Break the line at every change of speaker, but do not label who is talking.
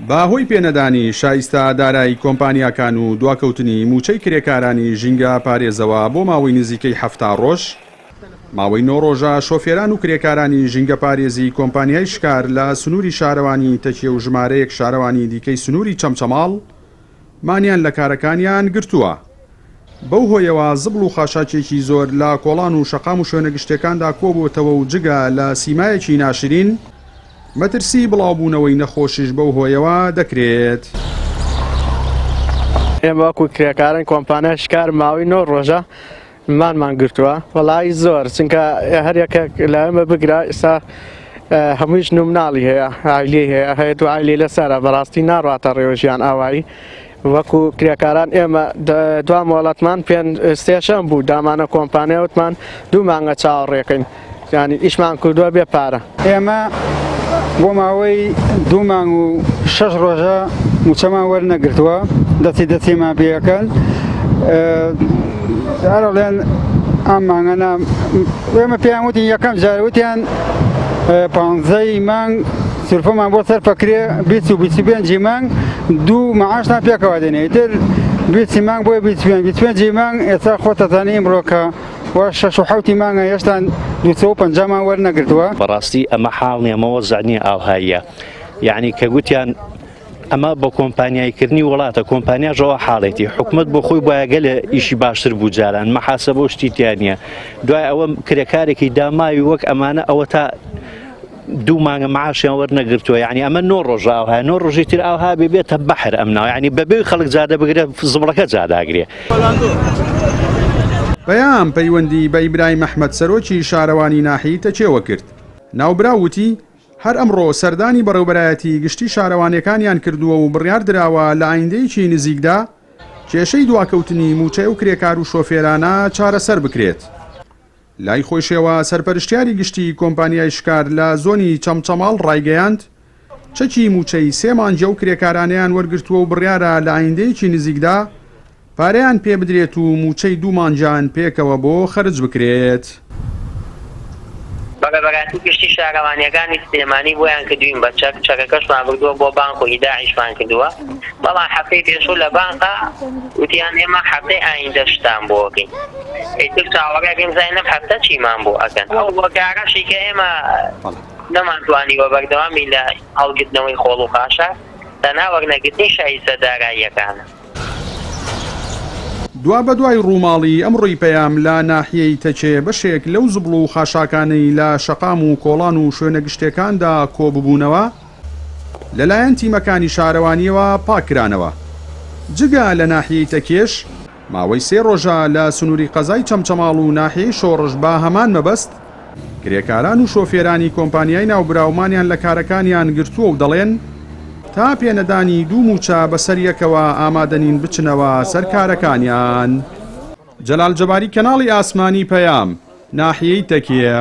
بە هۆی پێنەدانی شایستە دارایی کۆمپانیاکان و دواکەوتنی مووچەی کرێکارانی ژینگە پارێزەوە بۆ ماوەی نزیکەی 70 ڕۆژ، ماوەی نۆ ڕۆژە شۆفێران و کرێکارانی ژینگەپارێزی کۆمپانیای شکار لە سنووری شارەوانی تەکیە و ژمارەیەک شارەوانی دیکەی سنووری چەمچەماڵ مانیان لە کارەکانیان گرتووە. بەو هۆیەوە زبڵ و خاشاکێکی زۆر لە کۆڵان و شەقام و شوێنە گشتیەکاندا کۆبووەتەوە و جگە لە سیمایەکی ناشرین، مەترسی بڵاوبوونەوەی نەخۆشیش بەو هۆیەوە دەکرێت.
ئێمە وەکو کرێکاران کۆمپانیای شکار ماوەی نۆ ڕۆژە مانمان گرتووە وەڵایی زۆر چونکە هەر یەکێک لە ئێمە بگرە ئێستا هەموویش مناڵی هەیە عایلەی هەیە هەیە تو عایلەی لەسەرە بەڕاستی ناڕاتە ڕێوە ژیان ئاوایی وەکو کرێکاران ئێمە دوا مۆڵەتمان پێ سێشەم بوو دامانە کۆمپانیا وتمان دوو مانگە چاوەڕێکەین یانی ئیشمان کردووە بێ پارە.
ئێمە بۆ ماوەی دوو مانگ و شەش ڕۆژە مووچەمان وەرنەگرتووە، دەستی دەستیمان پێ ئەکەن ئەڵێن ئەم مانگە نا ئێمە پێیان وتین یەکەم جار وتیان پانزەی مانگ سرفەمان بۆ سەر پەکرێ 20 و 25 مانگ دوو معاشتان پێکەوە دێنێ ئیتر 20 مانگ بۆی 25 25 مانگ ئێستا خۆتەزانی ئیمڕۆ کە وا شەش و حەوتی مانگە هێشتا 250 مان وەرنەگرتووە.
بەڕاستی ئەمە حاڵ نیە ئەمە وەزع نیە ئاوهاییە یعنی کە گوتیان ئەمە بە کۆمپانیایکردنی وڵاتە کۆمپانیاش ئەوە حاڵێتی حکومت بۆ خۆی وایە گەلێ ئیشی باشتر بوو جاران مەحاسەبە و شتی تیا نییە دوای ئەوە کرێکارێکی داماوی وەک ئەمانە ئەوە تا دوو مانگە معاشیان وەرنەگرتووە یعنی ئەمە نۆ ڕۆژ ئاوها نۆ ڕۆژی تر ئاوها بێ بێتە بەحر ئەم ناو یعنی بەبێ خەڵک جادە بگرە زبڵەکە جاداگرێ.
پەیام پەیوەندی بە ئیبراهیم ئەحمەد سەرۆکی شارەوانی ناحیەی تەکێوە کرد. ناوبراو وتی، هەر ئەمڕۆ سەردانی بەڕێوبەرایەتی گشتی شارەوانیەکانیان کردووە و بڕیار دراوە لە ئایندەیەکی نزیکدا کێشەی دواکەوتنی مووچەی ئەو کرێکار و شۆفێرانە چارەسەر بکرێت. لای خۆیشەوە سەرپەرشتیاری گشتی کۆمپانیای شکار لە زۆنی چەمچەماڵ ڕایگەیاند، چەکی مووچەی سێ مانگی ئەو کرێکارانەیان وەرگرتووە و بڕیارە لە ئایندەیەکی نزیکدا پارەیان پێبدرێت و مووچەی دوو مانگیان پێکەوە بۆ خەرج بکرێت.
بەڕێوەبەرایەتی گشتی شارەوانییەکانی سلێمانی بۆیان کردووین بە چەک، چەکەکەشمان بردووە بۆ بانک و ئیداعیشمان کردووە، بەڵام هەفتەی پێشوو لە بانقا وتیان ئێمە هەفتەی ئایندە شتان بۆ ئەکەین، ئیتر چاوەڕێ ئەکەین بزانین لەم هەفتە چیمان بۆ ئەکەن. ئەو هۆکارەشی کە ئێمە نەمانتوانیوە بەردەوام بین لە هەڵگرتنەوەی خۆڵ و خاشاک، تەنها وەرنەگرتنی شایستە داراییەکانە.
دوابەدوای ڕووماڵی ئەمڕۆی پەیام لە ناحیەی تەکێ بەشێک لەو زبڵ و خاشاکانەی لە شەقام و کۆڵان و شوێنە گشتیەکاندا کۆببوونەوە لەلایەن تیمەکانی شارەوانیەوە پاککرانەوە. جگە لە ناحیەی تەکێش ماوەی سێ ڕۆژە لە سنووری قەزای چەمچەماڵ و ناحیەی شۆڕش بە هەمان مەبەست کرێکاران و شۆفێرانی کۆمپانیای ناوبراو مانیان لە کارەکانیان گرتووە و دەڵێن، تا پێنەدانی دوو مووچە بەسەر یەکەوە ئامادەنین بچنەوە سەر کارەکانیان. جەلال جەباری کەناڵی ئاسمانی پەیام، ناحیەی تەکیە.